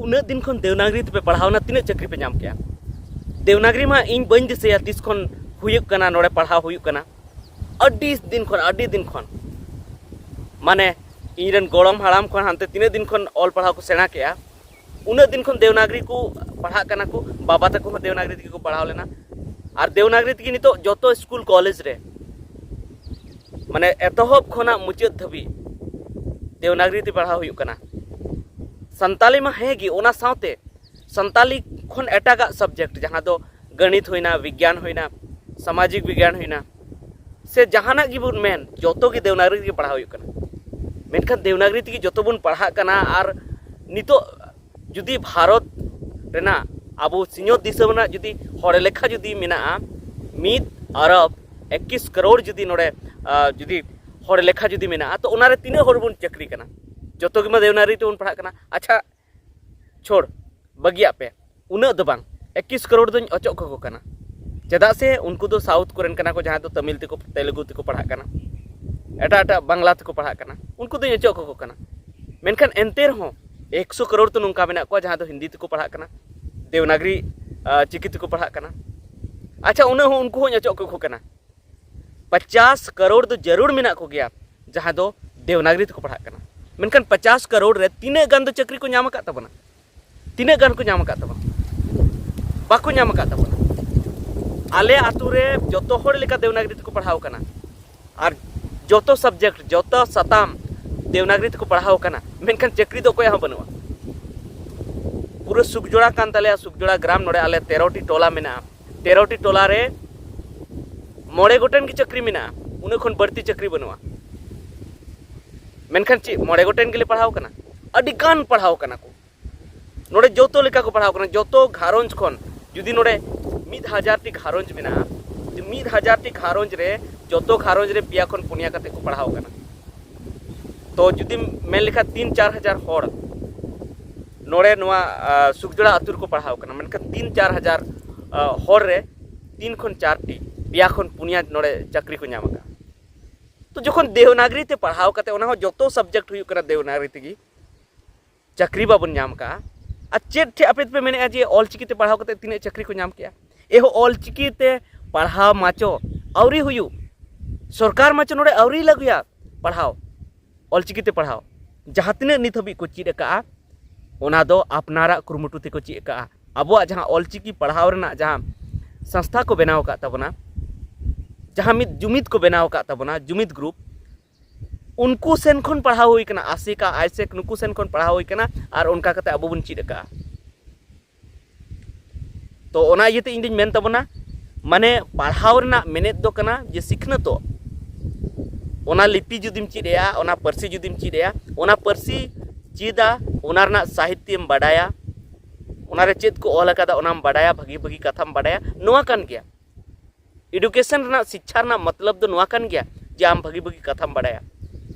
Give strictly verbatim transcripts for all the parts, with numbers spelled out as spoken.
ᱩᱱᱟᱹᱜ ᱫᱤᱱ ᱠᱷᱚᱱ ᱫᱮᱣᱱᱟᱜᱽᱨᱤ ᱛᱮᱯᱮ ᱯᱟᱲᱦᱟᱣᱱᱟ, ᱛᱤᱱᱟᱹᱜ ᱪᱟᱹᱠᱨᱤ ᱯᱮ ᱧᱟᱢ ᱠᱮᱜᱼᱟ? ᱫᱮᱣᱱᱟᱜᱽᱨᱤ ᱢᱟ ᱤᱧ ᱵᱟᱹᱧ ᱫᱤᱥᱟᱹᱭᱟ ᱛᱤᱥ ᱠᱷᱚᱱ ᱦᱩᱭᱩᱜ ᱠᱟᱱᱟ, ᱱᱚᱰᱮ ᱯᱟᱲᱦᱟᱣ ᱦᱩᱭᱩᱜ ᱠᱟᱱᱟ᱾ ᱟᱹᱰᱤ ᱫᱤᱱ ᱠᱷᱚᱱ, ᱟᱹᱰᱤ ᱫᱤᱱ ᱠᱷᱚᱱ, ᱢᱟᱱᱮ ᱤᱧ ᱨᱮᱱ ᱜᱚᱲᱚᱢ ᱦᱟᱲᱟᱢ ᱠᱷᱚᱱ ᱦᱟᱱᱛᱮ ᱛᱤᱱᱟᱹᱜ ᱫᱤᱱ ᱠᱷᱚᱱ ᱚᱞ ᱯᱟᱲᱦᱟᱣ ᱠᱚ ᱥᱮᱬᱟ ᱠᱮᱜᱼᱟ, ᱩᱱᱟᱹᱜ ᱫᱤᱱ ᱠᱷᱚᱱ ᱫᱮᱣᱱᱟᱜᱽᱨᱤ ᱠᱚ ᱯᱟᱲᱦᱟᱜ ᱠᱟᱱᱟ ᱠᱚ᱾ ᱵᱟᱵᱟ ᱛᱟᱠᱚ ᱦᱚᱸ ᱫᱮᱣᱱᱟᱜᱽᱨᱤ ᱛᱮᱜᱮ ᱠᱚ ᱯᱟᱲᱦᱟᱣ ᱞᱮᱱᱟ᱾ ᱟᱨ ᱫᱮᱣᱱᱟᱜᱽᱨᱤ ᱛᱮᱜᱮ ᱱᱤᱛᱚᱜ ᱡᱚᱛᱚ ᱥᱠᱩᱞ ᱠᱚᱞᱮᱡᱽ ᱨᱮ, ᱢᱟᱱᱮ ᱮᱛᱚᱦᱚᱵ ᱠᱷᱚᱱᱟᱜ ᱢᱩᱪᱟᱹᱫ ᱫᱷᱟᱹᱵᱤᱡ ᱫᱮᱣᱱᱟᱜᱽᱨᱤ ᱛᱮ ᱯᱟᱲᱦᱟᱣ ᱦᱩᱭᱩᱜ ᱠᱟᱱᱟ᱾ ᱥᱟᱱᱛᱟᱞᱤ ᱢᱟ ᱦᱮᱸ ᱜᱮ, ᱚᱱᱟ ᱥᱟᱶᱛᱮ ᱥᱟᱱᱛᱟᱞᱤ ᱠᱷᱚᱱ ᱮᱴᱟᱜᱟᱜ ᱥᱟᱵᱡᱮᱠᱴ, ᱡᱟᱦᱟᱸ ᱫᱚ ᱜᱚᱱᱤᱛ ᱦᱩᱭᱱᱟ, ᱵᱤᱜᱽᱜᱟᱱ ᱦᱩᱭᱱᱟ, ᱥᱟᱢᱟᱡᱤᱠ ᱵᱤᱜᱽᱜᱟᱱ ᱦᱩᱭᱱᱟ, ᱥᱮ ᱡᱟᱦᱟᱱᱟᱜ ᱜᱮᱵᱚᱱ ᱢᱮᱱ, ᱡᱚᱛᱚ ᱜᱮ ᱫᱮᱣᱱᱟᱜᱽᱨᱤ ᱛᱮᱜᱮ ᱯᱟᱲᱦᱟᱣ ᱦᱩᱭᱩᱜ ᱠᱟᱱᱟ᱾ ᱢᱮᱱᱠᱷᱟᱱ ᱫᱮᱣᱱᱟᱜᱽᱨᱤ ᱛᱮᱜᱮ ᱡᱚᱛᱚ ᱵᱚᱱ ᱯᱟᱲᱦᱟᱜ ᱠᱟᱱᱟ᱾ ᱟᱨ ᱱᱤᱛᱚᱜ ᱡᱩᱫᱤ ᱵᱷᱟᱨᱚᱛ ᱨᱮᱱᱟᱜ, ᱟᱵᱚ ᱥᱤᱧᱚᱛ ᱫᱤᱥᱚᱢ ᱨᱮᱱᱟᱜ ᱡᱩᱫᱤ ᱦᱚᱲ ᱞᱮᱠᱷᱟ ᱡᱩᱫᱤ ᱢᱮᱱᱟᱜᱼᱟ, ᱢᱤᱫ ᱟᱨᱚᱵ ᱮᱠᱤᱥ ᱠᱟᱨᱳᱲ ᱡᱩᱫᱤ ᱱᱚᱰᱮ, ᱟᱸ, ᱡᱩᱫᱤ ᱦᱚᱲ ᱞᱮᱠᱷᱟ ᱡᱩᱫᱤ ᱢᱮᱱᱟᱜᱼᱟ, ᱛᱚ ᱚᱱᱟᱨᱮ ᱛᱤᱱᱟᱹᱜ ᱦᱚᱲ ᱵᱚᱱ ᱪᱟᱹᱠᱨᱤ ᱠᱟᱱᱟ? ᱡᱚᱛᱚ ᱜᱮᱢᱟ ᱫᱮᱣᱱᱟᱜᱽᱨᱤ ᱛᱮᱵᱚᱱ ᱯᱟᱲᱦᱟᱜ ᱠᱟᱱᱟ᱾ ᱟᱪᱪᱷᱟ, ᱪᱷᱳᱲ, ᱵᱟᱹᱜᱤᱭᱟᱜ ᱯᱮ, ᱩᱱᱟᱹᱜ ᱫᱚ ᱵᱟᱝ, ᱮᱠᱤᱥ ᱠᱟᱨᱳᱲ ᱫᱚᱧ ᱚᱪᱚᱜ ᱠᱟᱠᱚ ᱠᱟᱱᱟ᱾ ᱪᱮᱫᱟᱜ ᱥᱮ ᱩᱱᱠᱩ ᱫᱚ ᱥᱟᱣᱩᱛᱷ ᱠᱚᱨᱮᱱ ᱠᱟᱱᱟ ᱠᱚ, ᱡᱟᱦᱟᱸᱭ ᱫᱚ ᱛᱟᱢᱤᱞ ᱛᱮᱠᱚ, ᱛᱮᱞᱮᱜᱩ ᱛᱮᱠᱚ ᱯᱟᱲᱦᱟᱜ ᱠᱟᱱᱟ, ᱮᱴᱟᱜ ᱮᱴᱟᱜ ᱵᱟᱝᱞᱟ ᱛᱮᱠᱚ ᱯᱟᱲᱦᱟᱜ ᱠᱟᱱᱟ, ᱩᱱᱠᱩ ᱫᱚᱧ ᱚᱪᱚᱜ ᱠᱟᱠᱚ ᱠᱟᱱᱟ᱾ ᱢᱮᱱᱠᱷᱟᱱ ᱮᱱᱛᱮ ᱨᱮᱦᱚᱸ ᱮᱠᱥᱚ ᱠᱟᱨᱳᱲ ᱛᱚ ᱱᱚᱝᱠᱟ ᱢᱮᱱᱟᱜ ᱠᱚᱣᱟ ᱡᱟᱦᱟᱸ ᱫᱚ ᱦᱤᱱᱫᱤ ᱛᱮᱠᱚ ᱯᱟᱲᱦᱟᱜ ᱠᱟᱱᱟ, ᱫᱮᱣᱱᱟᱜᱽᱨᱤ, ᱟᱸ, ᱪᱤᱠᱤ ᱛᱮᱠᱚ ᱯᱟᱲᱦᱟᱜ ᱠᱟᱱᱟ᱾ ᱟᱪᱪᱷᱟ, ᱩᱱᱟᱹᱜ ᱦᱚᱸ, ᱩᱱᱠᱩ ᱦᱚᱸᱧ ᱚᱪᱚᱜ ᱠᱟᱠᱚ ᱠᱟᱱᱟ᱾ ᱯᱚᱪᱟᱥ ᱠᱟᱨᱳᱲ ᱫᱚ ᱡᱟᱹᱨᱩᱲ ᱢᱮᱱᱟᱜ ᱠᱚᱜᱮᱭᱟ ᱡᱟᱦᱟᱸ ᱫᱚ ᱫᱮᱣᱱᱟᱜᱽᱨᱤ ᱛᱮᱠᱚ ᱯᱟᱲᱦᱟᱜ ᱠᱟᱱᱟ᱾ ᱢᱮᱱᱠᱷᱟᱱ ᱯᱚᱪᱟᱥ ᱠᱟᱨᱳᱲ ᱨᱮ ᱛᱤᱱᱟᱹᱜ ᱜᱟᱱ ᱫᱚ ᱪᱟᱹᱠᱨᱤ ᱠᱚ ᱧᱟᱢ ᱟᱠᱟᱫ ᱛᱟᱵᱚᱱᱟ? ᱛᱤᱱᱟᱹᱜ ᱜᱟᱱ ᱠᱚ ᱧᱟᱢ ᱟᱠᱟᱫ ᱛᱟᱵᱚᱱᱟ? ᱵᱟᱠᱚ ᱧᱟᱢ ᱟᱠᱟᱫ ᱛᱟᱵᱚᱱᱟ᱾ ᱟᱞᱮ ᱟᱛᱳ ᱨᱮ ᱡᱚᱛᱚ ᱦᱚᱲ ᱞᱮᱠᱟ ᱫᱮᱣᱱᱟᱜᱽᱨᱤ ᱛᱮᱠᱚ ᱯᱟᱲᱦᱟᱣ ᱠᱟᱱᱟ, ᱟᱨ ᱡᱚᱛᱚ ᱥᱟᱵᱡᱮᱠᱴ, ᱡᱚᱛᱚ ᱥᱟᱛᱟᱢ ᱫᱮᱣᱱᱟᱜᱽᱨᱤ ᱛᱮᱠᱚ ᱯᱟᱲᱦᱟᱣ ᱠᱟᱱᱟ, ᱢᱮᱱᱠᱷᱟᱱ ᱪᱟᱹᱠᱨᱤ ᱫᱚ ᱚᱠᱚᱭᱟᱜ ᱦᱚᱸ ᱵᱟᱹᱱᱩᱜᱼᱟ᱾ ᱯᱩᱨᱟᱹ ᱥᱩᱠᱡᱚᱲᱟ ᱠᱟᱱ ᱛᱟᱞᱮᱭᱟ, ᱥᱩᱠᱡᱚᱲᱟ ᱜᱨᱟᱢ᱾ ᱱᱚᱰᱮ ᱟᱞᱮ ᱛᱮᱨᱚᱴᱤ ᱴᱚᱞᱟ ᱢᱮᱱᱟᱜᱼᱟ, ᱛᱮᱨᱚᱴᱤ ᱴᱚᱞᱟ ᱨᱮ ᱢᱚᱬᱮ ᱜᱚᱴᱮᱱ ᱜᱮ ᱪᱟᱹᱠᱨᱤ ᱢᱮᱱᱟᱜᱼᱟ, ᱩᱱᱟᱹᱜ ᱠᱷᱚᱱ ᱵᱟᱹᱲᱛᱤ ᱪᱟᱹᱠᱨᱤ ᱵᱟᱹᱱᱩᱜᱼᱟ᱾ ᱢᱮᱱᱠᱷᱟᱱ ᱪᱮᱫ ᱢᱚᱬᱮ ᱜᱚᱴᱮᱱ ᱜᱮᱞᱮ ᱯᱟᱲᱦᱟᱣ ᱠᱟᱱᱟ? ᱟᱹᱰᱤ ᱜᱟᱱ ᱯᱟᱲᱦᱟᱣ ᱠᱟᱱᱟ ᱠᱚ᱾ ᱱᱚᱰᱮ ᱡᱚᱛᱚ ᱞᱮᱠᱟ ᱠᱚ ᱯᱟᱲᱦᱟᱣ ᱠᱟᱱᱟ, ᱡᱚᱛᱚ ᱜᱷᱟᱨᱚᱸᱡᱽ ᱠᱷᱚᱱ᱾ ᱡᱩᱫᱤ ᱱᱚᱰᱮ ᱢᱤᱫ ᱦᱟᱡᱟᱨ ᱴᱤ ᱜᱷᱟᱨᱚᱸᱡᱽ ᱢᱮᱱᱟᱜᱼᱟ, ᱢᱤᱫ ᱦᱟᱡᱟᱨ ᱴᱤ ᱜᱷᱟᱨᱚᱸᱡᱽ ᱨᱮ ᱡᱚᱛᱚ ᱜᱷᱟᱨᱚᱸᱡᱽ ᱨᱮ ᱯᱮᱭᱟ ᱠᱷᱚᱱ ᱯᱩᱱᱭᱟ ᱠᱟᱛᱮ ᱠᱚ ᱯᱟᱲᱦᱟᱣ ᱠᱟᱱᱟ᱾ ᱛᱚ ᱡᱩᱫᱤᱢ ᱢᱮᱱ ᱞᱮᱠᱷᱟᱱ ᱛᱤᱱ ᱪᱟᱨ ᱦᱟᱡᱟᱨ ᱦᱚᱲ ᱱᱚᱰᱮ ᱱᱚᱣᱟ, ᱟ, ᱥᱩᱠᱡᱚᱲᱟ ᱟᱹᱛᱩ ᱨᱮᱠᱚ ᱯᱟᱲᱦᱟᱣ ᱠᱟᱱᱟ, ᱢᱮᱱᱠᱷᱟᱱ ᱛᱤᱱ ᱪᱟᱨ ᱦᱟᱡᱟᱨ, ᱟ, ᱦᱚᱲ ᱨᱮ ᱛᱤᱱ ᱠᱷᱚᱱ ᱪᱟᱨ ᱴᱤ, ᱯᱮᱭᱟ ᱠᱷᱚᱱ ᱯᱩᱱᱭᱟ ᱱᱚᱰᱮ ᱪᱟᱹᱠᱨᱤ ᱠᱚ ᱧᱟᱢ ᱟᱠᱟᱫᱼᱟ᱾ ᱛᱚ ᱡᱚᱠᱷᱚᱱ ᱫᱮᱣᱱᱟᱜᱽᱨᱤ ᱛᱮ ᱯᱟᱲᱦᱟᱣ ᱠᱟᱛᱮ, ᱚᱱᱟ ᱦᱚᱸ ᱡᱚᱛᱚ ᱥᱟᱵᱡᱮᱠᱴ ᱦᱩᱭᱩᱜ ᱠᱟᱱᱟ ᱫᱮᱣᱱᱟᱜᱽᱨᱤ ᱛᱮᱜᱮ, ᱪᱟᱹᱠᱨᱤ ᱵᱟᱵᱚᱱ ᱧᱟᱢ ᱟᱠᱟᱫᱼᱟ, ᱟᱨ ᱪᱮᱫ ᱴᱷᱮᱡ ᱟᱯᱮ ᱫᱚᱯᱮ ᱢᱮᱱᱮᱫᱼᱟ ᱡᱮ ᱚᱞᱪᱤᱠᱤ ᱛᱮ ᱯᱟᱲᱦᱟᱣ ᱠᱟᱛᱮ ᱛᱤᱱᱟᱹᱜ ᱪᱟᱹᱠᱨᱤ ᱠᱚ ᱧᱟᱢ ᱠᱮᱜᱼᱟ? ᱮᱦᱚ, ᱚᱞᱪᱤᱠᱤ ᱛᱮ ᱯᱟᱲᱦᱟᱣ ᱢᱟᱪᱚ ᱟᱹᱣᱨᱤ ᱦᱩᱭᱩᱜ, ᱥᱚᱨᱠᱟᱨ ᱢᱟᱪᱚ ᱱᱚᱰᱮ ᱟᱹᱣᱨᱤ ᱞᱟᱹᱜᱩᱭᱟ ᱯᱟᱲᱦᱟᱣ, ᱚᱞᱪᱤᱠᱤ ᱛᱮ ᱯᱟᱲᱦᱟᱣ᱾ ᱡᱟᱦᱟᱸ ᱛᱤᱱᱟᱹᱜ ᱱᱤᱛ ᱦᱟᱹᱵᱤᱡ ᱠᱚ ᱪᱮᱫ ᱟᱠᱟᱫᱼᱟ, ᱚᱱᱟ ᱫᱚ ᱟᱯᱱᱟᱨᱟᱜ ᱠᱩᱨᱩᱢᱩᱴᱩ ᱛᱮᱠᱚ ᱪᱮᱫ ᱟᱠᱟᱫᱼᱟ᱾ ᱟᱵᱚᱣᱟᱜ ᱡᱟᱦᱟᱸ ᱚᱞᱪᱤᱠᱤ ᱯᱟᱲᱦᱟᱣ ᱨᱮᱱᱟᱜ ᱡᱟᱦᱟᱸ ᱥᱚᱝᱥᱛᱷᱟ ᱠᱚ ᱵᱮᱱᱟᱣ ᱟᱠᱟᱫ ᱛᱟᱵᱚᱱᱟ, ᱡᱟᱦᱟᱸ ᱢᱤᱫ ᱡᱩᱢᱤᱫ ᱠᱚ ᱵᱮᱱᱟᱣ ᱟᱠᱟᱫ ᱛᱟᱵᱚᱱᱟ, ᱡᱩᱢᱤᱫ ᱜᱨᱩᱯ, ᱩᱱᱠᱩ ᱥᱮᱱ ᱠᱷᱚᱱ ᱯᱟᱲᱦᱟᱣ ᱦᱩᱭ ᱠᱟᱱᱟ, ᱟᱥᱮᱠᱟ, ᱟᱭᱥᱮᱠ, ᱱᱩᱠᱩ ᱥᱮᱱ ᱠᱷᱚᱱ ᱯᱟᱲᱦᱟᱣ ᱦᱩᱭ ᱠᱟᱱᱟ, ᱟᱨ ᱚᱱᱠᱟ ᱠᱟᱛᱮ ᱟᱵᱚ ᱵᱚᱱ ᱪᱮᱫ ᱟᱠᱟᱫᱼᱟ᱾ ᱛᱚ, ᱚᱱᱟ ᱤᱭᱟᱹᱛᱮ ᱤᱧ ᱫᱩᱧ ᱢᱮᱱ ᱛᱟᱵᱚᱱᱟ, ᱢᱟᱱᱮ, ᱯᱟᱲᱦᱟᱣ ᱨᱮᱱᱟᱜ ᱢᱮᱱᱮᱫ ᱫᱚ ᱠᱟᱱᱟ ᱡᱮ ᱥᱤᱠᱷᱱᱟᱹᱛᱚᱜ᱾ ᱚᱱᱟ ᱞᱤᱯᱤ ᱡᱩᱫᱤᱢ ᱪᱮᱫ ᱮᱜᱼᱟ, ᱚᱱᱟ ᱯᱟᱹᱨᱥᱤ ᱡᱩᱫᱤᱢ ᱪᱮᱫ ᱮᱜᱼᱟ, ᱚᱱᱟ ᱯᱟᱹᱨᱥᱤ ᱪᱮᱫᱟ, ᱚᱱᱟ ᱨᱮᱱᱟᱜ ᱥᱟᱦᱤᱛᱭᱚᱢ ᱵᱟᱰᱟᱭᱟ, ᱚᱱᱟ ᱨᱮ ᱪᱮᱫ ᱠᱚ ᱚᱞ ᱟᱠᱟᱫᱟ ᱚᱱᱟᱢ ᱵᱟᱰᱟᱭᱟ, ᱵᱷᱟᱹᱜᱤ ᱵᱷᱟᱹᱜᱤ ᱠᱟᱛᱷᱟᱢ ᱵᱟᱰᱟᱭᱟ, ᱱᱚᱣᱟ ᱠᱟᱱ ᱜᱮᱭᱟ᱾ ᱮᱰᱩᱠᱮᱥᱚᱱ ᱨᱮᱱᱟᱜ, ᱥᱤᱠᱪᱷᱟ ᱨᱮᱱᱟᱜ ᱢᱚᱛᱞᱚᱵ ᱫᱚ ᱱᱚᱣᱟ ᱠᱟᱱ ᱜᱮᱭᱟ ᱡᱮ ᱟᱢ ᱵᱷᱟᱹᱜᱤ ᱵᱷᱟᱹᱜᱤ ᱠᱟᱛᱷᱟᱢ ᱵᱟᱰᱟᱭᱟ,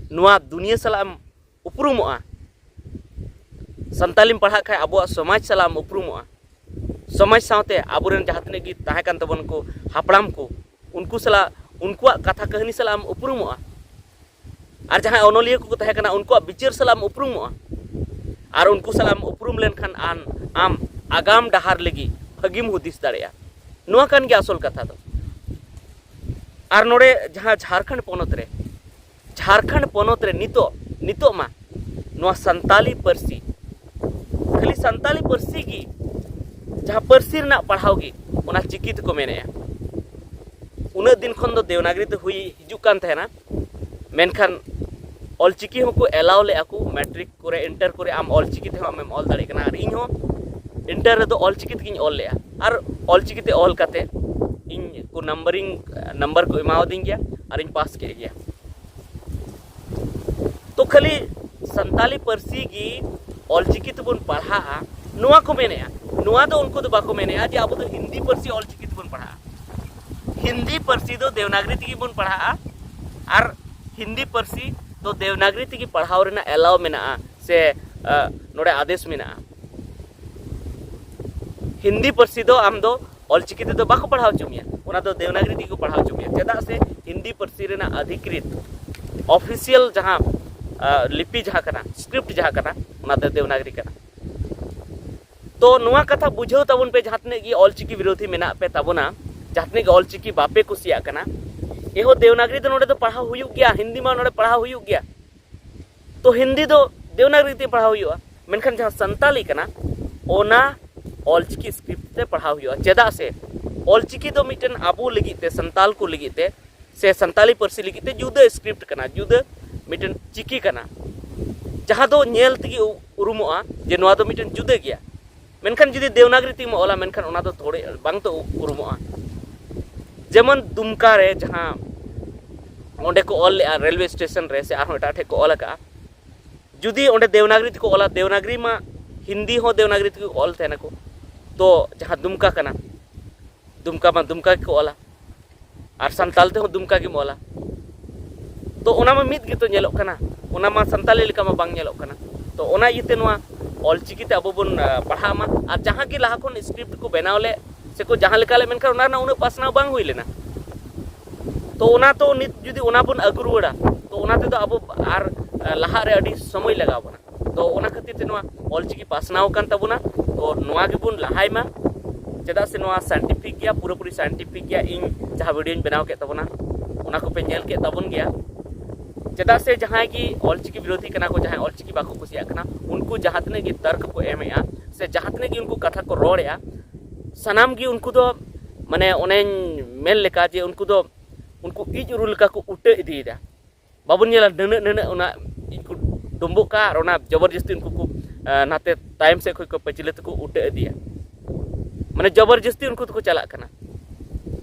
ᱱᱚᱣᱟ ᱫᱩᱱᱤᱭᱟᱹ ᱥᱟᱞᱟᱜ ᱮᱢ ᱩᱯᱨᱩᱢᱚᱜᱼᱟ᱾ ᱥᱟᱱᱛᱟᱞᱤᱢ ᱯᱟᱲᱦᱟᱜ ᱠᱷᱟᱡ ᱟᱵᱚᱣᱟᱜ ᱥᱚᱢᱟᱡᱽ ᱥᱟᱞᱟᱜ ᱮᱢ ᱩᱯᱨᱩᱢᱚᱜᱼᱟ᱾ ᱥᱚᱢᱟᱡᱽ ᱥᱟᱶᱛᱮ ᱟᱵᱚᱨᱮᱱ ᱡᱟᱦᱟᱸ ᱛᱤᱱᱟᱹᱜ ᱜᱮ ᱛᱟᱦᱮᱸ ᱠᱟᱱ ᱛᱟᱵᱚᱱ ᱠᱚ ᱦᱟᱯᱲᱟᱢ ᱠᱚ, ᱩᱱᱠᱩ ᱥᱟᱞᱟᱜ, ᱩᱱᱠᱩᱣᱟᱜ ᱠᱟᱛᱷᱟ ᱠᱟᱹᱦᱱᱤ ᱥᱟᱞᱟᱜ ᱮᱢ ᱩᱯᱨᱩᱢᱚᱜᱼᱟ᱾ ᱟᱨ ᱡᱟᱦᱟᱸᱭ ᱚᱱᱚᱞᱤᱭᱟᱹ ᱠᱚᱠᱚ ᱛᱟᱦᱮᱸ ᱠᱟᱱᱟ, ᱩᱱᱠᱩᱣᱟᱜ ᱵᱤᱪᱟᱹᱨ ᱥᱟᱞᱟᱜ ᱮᱢ ᱩᱯᱨᱩᱢᱚᱜᱼᱟ᱾ ᱟᱨ ᱩᱱᱠᱩ ᱥᱟᱞᱟᱜ ᱮᱢ ᱩᱯᱨᱩᱢ ᱞᱮᱱᱠᱷᱟᱱ ᱟᱢ, ᱟᱢ ᱟᱜᱟᱢ ᱰᱟᱦᱟᱨ ᱞᱟᱹᱜᱤᱫ ᱵᱷᱟᱹᱜᱤᱢ ᱦᱩᱫᱤᱥ ᱫᱟᱲᱮᱭᱟᱜᱼᱟ᱾ ᱱᱚᱣᱟ ᱠᱟᱱ ᱜᱮᱭᱟ ᱟᱥᱚᱞ ᱠᱟᱛᱷᱟ ᱫᱚ᱾ ᱟᱨ ᱱᱚᱰᱮ ᱡᱟᱦᱟᱸ ᱡᱷᱟᱲᱠᱷᱚᱸᱰ ᱯᱚᱱᱚᱛ ᱨᱮ, ᱡᱷᱟᱲᱠᱷᱚᱸᱰ ᱯᱚᱱᱚᱛ ᱨᱮ ᱱᱤᱛᱚᱜ, ᱱᱤᱛᱚᱜ ᱢᱟ ᱱᱚᱣᱟ ᱥᱟᱱᱛᱟᱞᱤ ᱯᱟᱹᱨᱥᱤ, ᱠᱷᱟᱹᱞᱤ ᱥᱟᱱᱛᱟᱞᱤ ᱯᱟᱹᱨᱥᱤ ᱜᱮ, ᱡᱟᱦᱟᱸ ᱯᱟᱹᱨᱥᱤ ᱨᱮᱱᱟᱜ ᱯᱟᱲᱦᱟᱣ ᱜᱮ, ᱚᱱᱟ ᱪᱤᱠᱤ ᱛᱮᱠᱚ ᱢᱮᱱᱮᱜᱼᱟ᱾ ᱩᱱᱟᱹᱜ ᱫᱤᱱ ᱠᱷᱚᱱ ᱫᱚ ᱫᱮᱣᱱᱟᱜᱽᱨᱤ ᱛᱮ ᱦᱩᱭ ᱦᱤᱡᱩᱜ ᱠᱟᱱ ᱛᱟᱦᱮᱱᱟ, ᱢᱮᱱᱠᱷᱟᱱ ᱚᱞᱪᱤᱠᱤ ᱦᱚᱸᱠᱚ ᱮᱞᱟᱣ ᱞᱮᱜᱼᱟ ᱠᱚ᱾ ᱢᱮᱴᱨᱤᱠ ᱠᱚᱨᱮ, ᱤᱱᱴᱟᱨ ᱠᱚᱨᱮ ᱟᱢ ᱚᱞᱪᱤᱠᱤ ᱛᱮᱦᱚᱸ ᱟᱢᱮᱢ ᱚᱞ ᱫᱟᱲᱮᱭᱟᱜ ᱠᱟᱱᱟ᱾ ᱟᱨ ᱤᱧ ᱦᱚᱸ ᱤᱱᱴᱟᱨ ᱨᱮᱫᱚ ᱚᱞᱪᱤᱠᱤ ᱛᱮᱜᱤᱧ ᱚᱞ ᱞᱮᱜᱼᱟ᱾ ᱟᱨ ᱚᱞᱪᱤᱠᱤ ᱛᱮ ᱚᱞ ᱠᱟᱛᱮ ᱤᱧ ᱠᱚ ᱱᱟᱢᱵᱟᱨᱤᱝ, ᱱᱟᱢᱵᱟᱨ ᱠᱚ ᱮᱢᱟᱣᱟᱫᱤᱧ ᱜᱮᱭᱟ ᱟᱨᱤᱧ ᱯᱟᱥ ᱠᱮᱫ ᱜᱮᱭᱟ᱾ ᱛᱚ, ᱠᱷᱟᱹᱞᱤ ᱥᱟᱱᱛᱟᱞᱤ ᱯᱟᱹᱨᱥᱤ ᱜᱮ ᱚᱞᱪᱤᱠᱤ ᱛᱮᱵᱚᱱ ᱯᱟᱲᱦᱟᱜᱼᱟ, ᱱᱚᱣᱟ ᱠᱚ ᱢᱮᱱᱮᱜᱼᱟ᱾ ᱱᱚᱣᱟ ᱫᱚ ᱩᱱᱠᱩ ᱫᱚ ᱵᱟᱠᱚ ᱢᱮᱱᱮᱜᱼᱟ ᱡᱮ ᱟᱵᱚ ᱫᱚ ᱦᱤᱱᱫᱤ ᱯᱟᱹᱨᱥᱤ ᱚᱞᱪᱤᱠᱤ ᱛᱮᱵᱚᱱ ᱯᱟᱲᱦᱟᱜᱼᱟ᱾ ᱦᱤᱱᱫᱤ ᱯᱟᱹᱨᱥᱤ ᱫᱚ ᱫᱮᱣᱱᱟᱜᱽᱨᱤ ᱛᱮᱜᱮ ᱵᱚᱱ ᱯᱟᱲᱦᱟᱜᱼᱟ, ᱟᱨ ᱦᱤᱱᱫᱤ ᱯᱟᱹᱨᱥᱤ ᱫᱚ ᱫᱮᱣᱱᱟᱜᱽᱨᱤ ᱛᱮᱜᱮ ᱯᱟᱲᱦᱟᱣ ᱨᱮᱱᱟᱜ ᱮᱞᱟᱣ ᱢᱮᱱᱟᱜᱼᱟ, ᱥᱮ, ᱟ, ᱱᱚᱰᱮ ᱟᱫᱮᱥ ᱢᱮᱱᱟᱜᱼᱟ᱾ ᱦᱤᱱᱫᱤ ᱯᱟᱹᱨᱥᱤ ᱫᱚ ᱟᱢ ᱫᱚ ᱚᱞᱪᱤᱠᱤ ᱛᱮᱫᱚ ᱵᱟᱠᱚ ᱯᱟᱲᱦᱟᱣ ᱦᱚᱪᱚ ᱢᱮᱭᱟ, ᱚᱱᱟ ᱫᱚ ᱫᱮᱣᱱᱟᱜᱽᱨᱤ ᱛᱮᱜᱮ ᱠᱚ ᱯᱟᱲᱦᱟᱣ ᱦᱚᱪᱚ ᱢᱮᱭᱟ᱾ ᱪᱮᱫᱟᱜ ᱥᱮ ᱦᱤᱱᱫᱤ ᱯᱟᱹᱨᱥᱤ ᱨᱮᱱᱟᱜ ᱚᱫᱷᱤᱠᱨᱤᱛ, ᱚᱯᱷᱤᱥᱤᱭᱟᱞ ᱡᱟᱦᱟᱸ, ᱟ, ᱞᱤᱯᱤ ᱡᱟᱦᱟᱸ ᱠᱟᱱᱟ, ᱥᱠᱨᱤᱯᱴ ᱡᱟᱦᱟᱸ ᱠᱟᱱᱟ, ᱚᱱᱟ ᱫᱚ ᱫᱮᱣᱱᱟᱜᱽᱨᱤ ᱠᱟᱱᱟ᱾ ᱛᱚ ᱱᱚᱣᱟ ᱠᱟᱛᱷᱟ ᱵᱩᱡᱷᱟᱹᱣ ᱛᱟᱵᱚᱱ ᱯᱮ, ᱡᱟᱦᱟᱸ ᱛᱤᱱᱟᱹᱜ ᱜᱮ ᱚᱞᱪᱤᱠᱤ ᱵᱤᱨᱳᱫᱷᱤ ᱢᱮᱱᱟᱜ ᱯᱮ ᱛᱟᱵᱚᱱᱟ, ᱡᱟᱦᱟᱸ ᱛᱤᱱᱟᱹᱜ ᱜᱮ ᱚᱞᱪᱤᱠᱤ ᱵᱟᱯᱮ ᱠᱩᱥᱤᱭᱟᱜ ᱠᱟᱱᱟ, ᱮᱦᱚ ᱫᱮᱣᱱᱟᱜᱽᱨᱤ ᱫᱚ ᱱᱚᱰᱮ ᱫᱚ ᱯᱟᱲᱦᱟᱣ ᱦᱩᱭᱩᱜ ᱜᱮᱭᱟ, ᱦᱤᱱᱫᱤ ᱢᱟ ᱱᱚᱰᱮ ᱯᱟᱲᱦᱟᱣ ᱦᱩᱭᱩᱜ ᱜᱮᱭᱟ᱾ ᱛᱚ ᱦᱤᱱᱫᱤ ᱫᱚ ᱫᱮᱣᱱᱟᱜᱽᱨᱤ ᱛᱮ ᱯᱟᱲᱦᱟᱣ ᱦᱩᱭᱩᱜᱼᱟ, ᱢᱮᱱᱠᱷᱟᱱ ᱡᱟᱦᱟᱸ ᱥᱟᱱᱛᱟᱞᱤ ᱠᱟᱱᱟ, ᱚᱱᱟ ᱚᱞᱪᱤᱠᱤ ᱥᱠᱨᱤᱯᱴ ᱛᱮ ᱯᱟᱲᱦᱟᱣ ᱦᱩᱭᱩᱜᱼᱟ᱾ ᱪᱮᱫᱟᱜ ᱥᱮ ᱚᱞᱪᱤᱠᱤ ᱫᱚ ᱢᱤᱫᱴᱮᱱ ᱟᱵᱚ ᱞᱟᱹᱜᱤᱫ ᱛᱮ, ᱥᱟᱱᱛᱟᱞ ᱠᱚ ᱞᱟᱹᱜᱤᱫ ᱛᱮ, ᱥᱮ ᱥᱟᱱᱛᱟᱞᱤ ᱯᱟᱹᱨᱥᱤ ᱞᱟᱹᱜᱤᱫ ᱛᱮ ᱡᱩᱫᱟᱹ ᱥᱠᱨᱤᱯᱴ ᱠᱟᱱᱟ, ᱡᱩᱫᱟᱹ ᱢᱤᱫᱴᱮᱱ ᱪᱤᱠᱤ ᱠᱟᱱᱟ, ᱡᱟᱦᱟᱸ ᱫᱚ ᱧᱮᱞ ᱛᱮᱜᱮ ᱩ-, ᱩᱨᱩᱢᱚᱜᱼᱟ ᱡᱮ ᱱᱚᱣᱟ ᱫᱚ ᱢᱤᱫᱴᱮᱱ ᱡᱩᱫᱟᱹ ᱜᱮᱭᱟ᱾ ᱢᱮᱱᱠᱷᱟᱱ ᱡᱩᱫᱤ ᱫᱮᱣᱱᱟᱜᱽᱨᱤ ᱛᱮᱢ ᱚᱞᱟ, ᱢᱮᱱᱠᱷᱟᱱ ᱚᱱᱟ ᱫᱚ ᱛᱷᱚᱲᱮ ᱵᱟᱝ ᱛᱚ ᱩ-, ᱩᱨᱩᱢᱚᱜᱼᱟ᱾ ᱡᱮᱢᱚᱱ ᱫᱩᱢᱠᱟ ᱨᱮ ᱡᱟᱦᱟᱸ ᱚᱸᱰᱮ ᱠᱚ ᱚᱞ ᱞᱮᱜᱼᱟ, ᱨᱮᱞᱣᱮ ᱥᱴᱮᱥᱚᱱ ᱨᱮ ᱥᱮ ᱟᱨᱦᱚᱸ ᱮᱴᱟᱜ ᱴᱷᱮᱡ ᱠᱚ ᱚᱞ ᱟᱠᱟᱜᱼᱟ, ᱡᱩᱫᱤ ᱚᱸᱰᱮ ᱫᱮᱣᱱᱟᱜᱽᱨᱤ ᱛᱮᱠᱚ ᱚᱞᱟ, ᱫᱮᱣᱱᱟᱜᱽᱨᱤ ᱢᱟ ᱦᱤᱱᱫᱤ ᱦᱚᱸ ᱫᱮᱣᱱᱟᱜᱽᱨᱤ ᱛᱮᱠᱚ ᱚᱞ ᱛᱟᱦᱮᱱᱟᱠᱚ, ᱛᱚ ᱡᱟᱦᱟᱸ ᱫᱩᱢᱠᱟ ᱠᱟᱱᱟ, ᱫᱩᱢᱠᱟ ᱢᱟ ᱫᱩᱢᱠᱟ ᱜᱮᱠᱚ ᱚᱞᱟ, ᱟᱨ ᱥᱟᱱᱛᱟᱞ ᱛᱮᱦᱚᱸ ᱫᱩᱢᱠᱟ ᱜᱮᱢ ᱚᱞᱟ᱾ ᱛᱚ ᱚᱱᱟ ᱢᱟ ᱢᱤᱫ ᱜᱮᱛᱚ ᱧᱮᱞᱚᱜ ᱠᱟᱱᱟ, ᱚᱱᱟ ᱢᱟ ᱥᱟᱱᱛᱟᱞᱤ ᱞᱮᱠᱟ ᱢᱟ ᱵᱟᱝ ᱧᱮᱞᱚᱜ ᱠᱟᱱᱟ᱾ ᱛᱚ ᱚᱱᱟ ᱤᱭᱟᱹᱛᱮ ᱱᱚᱣᱟ ᱚᱞᱪᱤᱠᱤ ᱛᱮ ᱟᱵᱚ ᱵᱚᱱ, ᱟ, ᱯᱟᱲᱦᱟᱜ ᱢᱟ, ᱟᱨ ᱡᱟᱦᱟᱸ ᱜᱮ ᱞᱟᱦᱟ ᱠᱷᱚᱱ ᱥᱠᱨᱤᱯᱴ ᱠᱚ ᱵᱮᱱᱟᱣ ᱞᱮᱫ ᱥᱮᱠᱚ ᱡᱟᱦᱟᱸ ᱞᱮᱠᱟ ᱞᱮᱫ, ᱢᱮᱱᱠᱷᱟᱱ ᱚᱱᱟ ᱨᱮᱱᱟᱜ ᱩᱱᱟᱹᱜ ᱯᱟᱥᱱᱟᱣ ᱵᱟᱝ ᱦᱩᱭ ᱞᱮᱱᱟ᱾ ᱛᱚ ᱚᱱᱟ ᱛᱚ ᱱᱤᱛ ᱡᱩᱫᱤ ᱚᱱᱟ ᱵᱚᱱ ᱟᱹᱜᱩ ᱨᱩᱣᱟᱹᱲᱟ, ᱛᱚ ᱚᱱᱟ ᱛᱮᱫᱚ ᱟᱵᱚ ᱟᱨ, ᱟ, ᱞᱟᱦᱟᱜ ᱨᱮ ᱟᱹᱰᱤ ᱥᱚᱢᱚᱭ ᱞᱟᱜᱟᱣ ᱵᱚᱱᱟ᱾ ᱛᱚ ᱚᱱᱟ ᱠᱷᱟᱹᱛᱤᱨ ᱛᱮ ᱱᱚᱣᱟ ᱚᱞᱪᱤᱠᱤ ᱯᱟᱥᱱᱟᱣ ᱟᱠᱟᱱ ᱛᱟᱵᱚᱱᱟ᱾ ᱛᱚ ᱱᱚᱣᱟ ᱜᱮᱵᱚᱱ ᱞᱟᱦᱟᱭ ᱢᱟ, ᱪᱮᱫᱟᱜ ᱥᱮ ᱱᱚᱣᱟ ᱥᱟᱭᱮᱱᱴᱤᱯᱷᱤᱠ ᱜᱮᱭᱟ, ᱯᱩᱨᱟᱹᱯᱩᱨᱤ ᱥᱟᱭᱮᱱᱴᱤᱯᱷᱤᱠ ᱜᱮᱭᱟ᱾ ᱤᱧ ᱡᱟᱦᱟᱸ ᱵᱷᱤᱰᱤᱭᱳᱧ ᱵᱮᱱᱟᱣ ᱠᱮᱫ ᱛᱟᱵᱚᱱᱟ, ᱚᱱᱟ ᱠᱚᱯᱮ ᱧᱮᱞ ᱠᱮᱫ ᱛᱟᱵᱚᱱ ᱜᱮᱭᱟ᱾ ᱪᱮᱫᱟᱜ ᱥᱮ ᱡᱟᱦᱟᱸᱭ ᱜᱮ ᱚᱞᱪᱤᱠᱤ ᱵᱤᱨᱳᱫᱷᱤ ᱠᱟᱱᱟ ᱠᱚ, ᱡᱟᱦᱟᱸᱭ ᱚᱞᱪᱤᱠᱤ ᱵᱟᱠᱚ ᱠᱩᱥᱤᱭᱟᱜ ᱠᱟᱱᱟ, ᱩᱱᱠᱩ ᱡᱟᱦᱟᱸ ᱛᱤᱱᱟᱹᱜ ᱜᱮ ᱛᱟᱨᱠ ᱠᱚ ᱮᱢᱮᱜᱼᱟ ᱥᱮ ᱡᱟᱦᱟᱸ ᱛᱤᱱᱟᱹᱜ ᱜᱮ ᱩᱱᱠᱩ ᱠᱟᱛᱷᱟ ᱠᱚ ᱨᱚᱲᱮᱜᱼᱟ, ᱥᱟᱱᱟᱢ ᱜᱮ ᱩᱱᱠᱩ ᱫᱚ, ᱢᱟᱱᱮ, ᱚᱱᱮᱧ ᱢᱮᱱ ᱞᱮᱠᱟ ᱡᱮ ᱩᱱᱠᱩ ᱫᱚ ᱩᱱᱠᱩ ᱤᱡ ᱩᱨᱩ ᱞᱮᱠᱟ ᱠᱚ ᱩᱴᱟᱹ ᱤᱫᱤᱭᱮᱫᱟ᱾ ᱵᱟᱵᱚᱱ ᱧᱮᱞᱟ ᱱᱩᱱᱟᱹᱜ, ᱱᱩᱱᱟᱹᱜ ᱚᱱᱟ ᱤᱡ ᱠᱚ ᱰᱩᱢᱵᱩᱜ ᱠᱟᱜᱼᱟ, ᱟᱨ ᱚᱱᱟ ᱡᱚᱵᱚᱨ ᱡᱟᱹᱥᱛᱤ ᱩᱱᱠᱩ ᱠᱚ, ᱟ, ᱱᱟᱛᱮ ᱛᱟᱭᱚᱢ ᱥᱮᱫ ᱠᱷᱚᱱ ᱠᱚ ᱯᱟᱹᱪᱷᱞᱟᱹ ᱛᱮᱠᱚ ᱩᱴᱟᱹ ᱤᱫᱤᱭᱟ᱾ ᱢᱟᱱᱮ ᱡᱚᱵᱚᱨ ᱡᱟᱹᱥᱛᱤ ᱩᱱᱠᱩ ᱫᱚᱠᱚ ᱪᱟᱞᱟᱜ ᱠᱟᱱᱟ᱾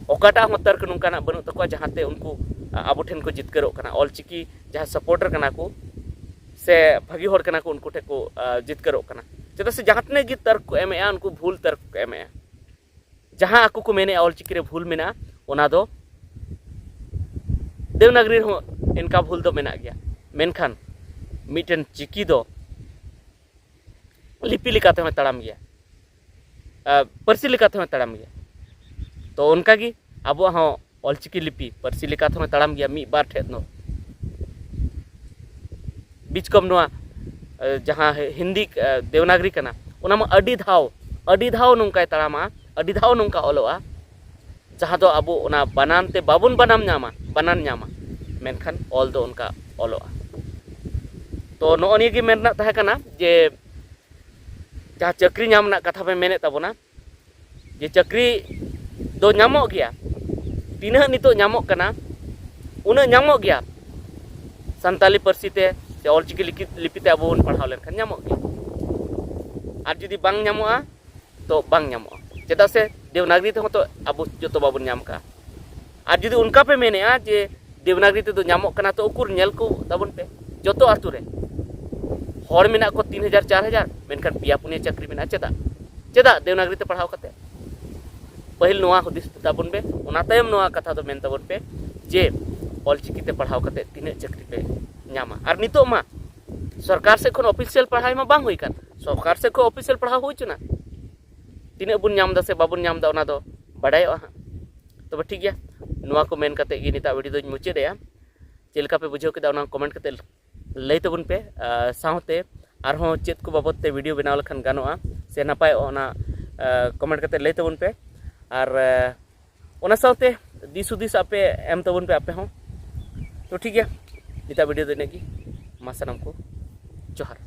ᱚᱠᱟᱴᱟᱜ ᱦᱚᱸ ᱛᱟᱨᱠ ᱱᱚᱝᱠᱟᱱᱟᱜ ᱵᱟᱹᱱᱩᱜ ᱛᱟᱠᱚᱣᱟ ᱡᱟᱦᱟᱸᱛᱮ ᱩᱱᱠᱩ, ᱟ, ᱟᱵᱚ ᱴᱷᱮᱱ ᱠᱚ ᱡᱤᱛᱠᱟᱹᱨᱚᱜ ᱠᱟᱱᱟ, ᱚᱞᱪᱤᱠᱤ ᱡᱟᱦᱟᱸ ᱥᱟᱯᱳᱨᱴᱟᱨ ᱠᱟᱱᱟ ᱠᱚ ᱥᱮ ᱵᱷᱟᱹᱜᱤ ᱦᱚᱲ ᱠᱟᱱᱟ ᱠᱚ, ᱩᱱᱠᱩ ᱴᱷᱮᱱ ᱠᱚ, ᱟ, ᱡᱤᱛᱠᱟᱹᱨᱚᱜ ᱠᱟᱱᱟ᱾ ᱪᱮᱫᱟᱜ ᱥᱮ ᱡᱟᱦᱟᱸ ᱛᱤᱱᱟᱹᱜ ᱜᱮ ᱛᱟᱨᱠ ᱠᱚ ᱮᱢᱮᱜᱼᱟ, ᱩᱱᱠᱩ ᱵᱷᱩᱞ ᱛᱟᱨᱠ ᱠᱚ ᱮᱢᱮᱜᱼᱟ᱾ ᱡᱟᱦᱟᱸ ᱟᱠᱚ ᱠᱚ ᱢᱮᱱᱮᱜᱼᱟ ᱚᱞᱪᱤᱠᱤ ᱨᱮ ᱵᱷᱩᱞ ᱢᱮᱱᱟᱜᱼᱟ, ᱚᱱᱟ ᱫᱚ ᱫᱮᱣᱱᱟᱜᱽᱨᱤ ᱨᱮᱦᱚᱸ ᱮᱱᱠᱟ ᱵᱷᱩᱞ ᱫᱚ ᱢᱮᱱᱟᱜ ᱜᱮᱭᱟ᱾ ᱢᱮᱱᱠᱷᱟᱱ ᱢᱤᱫᱴᱮᱱ ᱪᱤᱠᱤ ᱫᱚ ᱞᱤᱯᱤ ᱞᱮᱠᱟ ᱛᱮᱦᱚᱸᱭ ᱛᱟᱲᱟᱢ ᱜᱮᱭᱟ, ᱟ, ᱯᱟᱹᱨᱥᱤ ᱞᱮᱠᱟ ᱛᱮᱦᱚᱸᱭ ᱛᱟᱲᱟᱢ ᱜᱮᱭᱟ᱾ ᱛᱚ ᱚᱱᱠᱟᱜᱮ ᱟᱵᱚᱣᱟᱜ ᱦᱚᱸ ᱚᱞᱪᱤᱠᱤ ᱞᱤᱯᱤ ᱯᱟᱹᱨᱥᱤ ᱞᱮᱠᱟ ᱛᱮᱦᱚᱸᱭ ᱛᱟᱲᱟᱢ ᱜᱮᱭᱟ ᱢᱤᱫ ᱵᱟᱨ ᱴᱷᱮᱡ ᱫᱚ᱾ ᱵᱤᱪᱠᱚᱢ ᱱᱚᱣᱟ, ᱟ, ᱡᱟᱦᱟᱸ ᱦᱤᱱᱫᱤ, ᱟ, ᱫᱮᱣᱱᱟᱜᱽᱨᱤ ᱠᱟᱱᱟ, ᱚᱱᱟ ᱢᱟ ᱟᱹᱰᱤ ᱫᱷᱟᱣ, ᱟᱹᱰᱤ ᱫᱷᱟᱣ ᱱᱚᱝᱠᱟᱭ ᱛᱟᱲᱟᱢᱟ, ᱟᱹᱰᱤ ᱫᱷᱟᱣ ᱱᱚᱝᱠᱟ ᱚᱞᱚᱜᱼᱟ, ᱡᱟᱦᱟᱸ ᱫᱚ ᱟᱵᱚ ᱚᱱᱟ ᱵᱟᱱᱟᱱ ᱛᱮ ᱵᱟᱵᱚᱱ ᱵᱟᱱᱟᱢ ᱧᱟᱢᱟ, ᱵᱟᱱᱟᱱ ᱧᱟᱢᱟ, ᱢᱮᱱᱠᱷᱟᱱ ᱚᱞ ᱫᱚ ᱚᱱᱠᱟ ᱚᱞᱚᱜᱼᱟ᱾ ᱛᱚ ᱱᱚᱜᱼᱚ ᱱᱤᱭᱟᱹ ᱜᱮ ᱢᱮᱱ ᱨᱮᱱᱟᱜ ᱛᱟᱦᱮᱸ ᱠᱟᱱᱟ ᱡᱮ ᱡᱟᱦᱟᱸ ᱪᱟᱹᱠᱨᱤ ᱧᱟᱢ ᱨᱮᱱᱟᱜ ᱠᱟᱛᱷᱟ ᱯᱮ ᱢᱮᱱᱮᱫ ᱛᱟᱵᱚᱱᱟ, ᱡᱮ ᱪᱟᱹᱠᱨᱤ ᱫᱚ ᱧᱟᱢᱚᱜ ᱜᱮᱭᱟ, ᱛᱤᱱᱟᱹᱜ ᱱᱤᱛᱚᱜ ᱧᱟᱢᱚᱜ ᱠᱟᱱᱟ ᱩᱱᱟᱹᱜ ᱧᱟᱢᱚᱜ ᱜᱮᱭᱟ, ᱥᱟᱱᱛᱟᱞᱤ ᱯᱟᱹᱨᱥᱤ ᱛᱮ ᱥᱮ ᱚᱞᱪᱤᱠᱤ ᱞᱤᱯᱤ, ᱞᱤᱯᱤ ᱛᱮ ᱟᱵᱚ ᱵᱚᱱ ᱯᱟᱲᱦᱟᱣ ᱞᱮᱱᱠᱷᱟᱱ ᱧᱟᱢᱚᱜ ᱜᱮᱭᱟ᱾ ᱟᱨ ᱡᱩᱫᱤ ᱵᱟᱝ ᱧᱟᱢᱚᱜᱼᱟ ᱛᱚ ᱵᱟᱝ ᱧᱟᱢᱚᱜᱼᱟ, ᱪᱮᱫᱟᱜ ᱥᱮ ᱫᱮᱵᱽᱱᱟᱜᱽᱨᱤ ᱛᱮᱦᱚᱸ ᱛᱚ ᱟᱵᱚ ᱡᱚᱛᱚ ᱵᱟᱵᱚᱱ ᱧᱟᱢ ᱠᱟᱜᱼᱟ᱾ ᱟᱨ ᱡᱩᱫᱤ ᱚᱱᱠᱟ ᱯᱮ ᱢᱮᱱᱮᱜᱼᱟ ᱡᱮ ᱫᱮᱵᱽᱱᱟᱜᱽᱨᱤ ᱛᱮᱫᱚ ᱧᱟᱢᱚᱜ ᱠᱟᱱᱟ, ᱛᱚ ᱩᱠᱩᱨ ᱧᱮᱞ ᱠᱚ ᱛᱟᱵᱚᱱ ᱯᱮ ᱡᱚᱛᱚ ᱟᱛᱳ ᱨᱮ᱾ ᱦᱚᱲ ᱢᱮᱱᱟᱜ ᱠᱚ ᱛᱤᱱ ᱦᱟᱡᱟᱨ ᱪᱟᱨ ᱦᱟᱡᱟᱨ, ᱢᱮᱱᱠᱷᱟᱱ ᱯᱮᱭᱟ ᱯᱩᱱᱭᱟᱹ ᱪᱟᱹᱠᱨᱤ ᱢᱮᱱᱟᱜᱼᱟ᱾ ᱪᱮᱫᱟᱜ? ᱪᱮᱫᱟᱜ ᱫᱮᱵᱽᱱᱟᱜᱽᱨᱤ ᱛᱮ ᱯᱟᱲᱦᱟᱣ ᱠᱟᱛᱮ? ᱯᱟᱹᱦᱤᱞ ᱱᱚᱣᱟ ᱦᱩᱫᱤᱥ ᱛᱟᱵᱚᱱ ᱯᱮ, ᱚᱱᱟ ᱛᱟᱭᱚᱢ ᱱᱚᱣᱟ ᱠᱟᱛᱷᱟ ᱫᱚ ᱢᱮᱱ ᱛᱟᱵᱚᱱ ᱯᱮ ᱡᱮ ᱚᱞᱪᱤᱠᱤ ᱛᱮ ᱯᱟᱲᱦᱟᱣ ᱠᱟᱛᱮ ᱛᱤᱱᱟᱹᱜ ᱪᱟᱹᱠᱨᱤ ᱯᱮ ᱧᱟᱢᱟ᱾ ᱟᱨ ᱱᱤᱛᱚᱜ ᱢᱟ ᱥᱚᱨᱠᱟᱨ ᱥᱮᱫ ᱠᱷᱚᱱ ᱚᱯᱷᱤᱥᱤᱭᱟᱞ ᱯᱟᱲᱦᱟᱣ ᱢᱟ ᱵᱟᱝ ᱦᱩᱭ ᱠᱟᱱ, ᱥᱚᱨᱠᱟᱨ ᱥᱮᱫ ᱠᱷᱚᱱ ᱚᱯᱷᱤᱥᱤᱭᱟᱞ ᱯᱟᱲᱦᱟᱣ ᱦᱩᱭ ᱦᱚᱪᱚᱱᱟ, ᱛᱤᱱᱟᱹᱜ ᱵᱚᱱ ᱧᱟᱢ ᱮᱫᱟ ᱥᱮ ᱵᱟᱵᱚᱱ ᱧᱟᱢ ᱮᱫᱟ ᱚᱱᱟ ᱫᱚ ᱵᱟᱰᱟᱭᱚᱜᱼᱟ ᱦᱟᱸᱜ᱾ ᱛᱚᱵᱮ ᱴᱷᱤᱠ ᱜᱮᱭᱟ, ᱱᱚᱣᱟ ᱠᱚ ᱢᱮᱱ ᱠᱟᱛᱮ ᱜᱮ ᱱᱤᱛᱟᱜ ᱵᱷᱤᱰᱤᱭᱳ ᱫᱚᱧ ᱢᱩᱪᱟᱹᱫ ᱮᱜᱼᱟ᱾ ᱪᱮᱫ ᱞᱮᱠᱟ ᱯᱮ ᱵᱩᱡᱷᱟᱹᱣ ᱠᱮᱫᱟ ᱚᱱᱟ ᱠᱚᱢᱮᱱᱴ ᱠᱟᱛᱮ ᱞᱟᱹᱭ ᱛᱟᱵᱚᱱ ᱯᱮ᱾ ᱟᱨ ᱥᱟᱶᱛᱮ ᱟᱨᱦᱚᱸ ᱪᱮᱫ ᱠᱚ ᱵᱟᱵᱚᱫ ᱛᱮ ᱵᱷᱤᱰᱤᱭᱳ ᱵᱮᱱᱟᱣ ᱞᱮᱠᱷᱟᱱ ᱜᱟᱱᱚᱜᱼᱟ ᱥᱮ ᱱᱟᱯᱟᱭᱚᱜᱼᱟ, ᱚᱱᱟ ᱠᱚᱢᱮᱱᱴ ᱠᱟᱛᱮ ᱞᱟᱹᱭ ᱛᱟᱵᱚᱱ ᱯᱮ᱾ ᱟᱨ ᱟᱨ ᱚᱱᱟ ᱥᱟᱶᱛᱮ ᱫᱤᱥ ᱦᱩᱫᱤᱥ ᱟᱯᱮ ᱮᱢ ᱛᱟᱵᱚᱱ ᱯᱮ ᱟᱯᱮ ᱦᱚᱸ᱾ ᱛᱚ ᱴᱷᱤᱠ ᱜᱮᱭᱟ, ᱱᱤᱛᱟᱜ ᱵᱷᱤᱰᱤᱭᱳ ᱫᱚ ᱤᱱᱟᱹᱜ ᱜᱮ᱾ ᱢᱟ ᱥᱟᱱᱟᱢ ᱠᱚ ᱡᱚᱦᱟᱨ᱾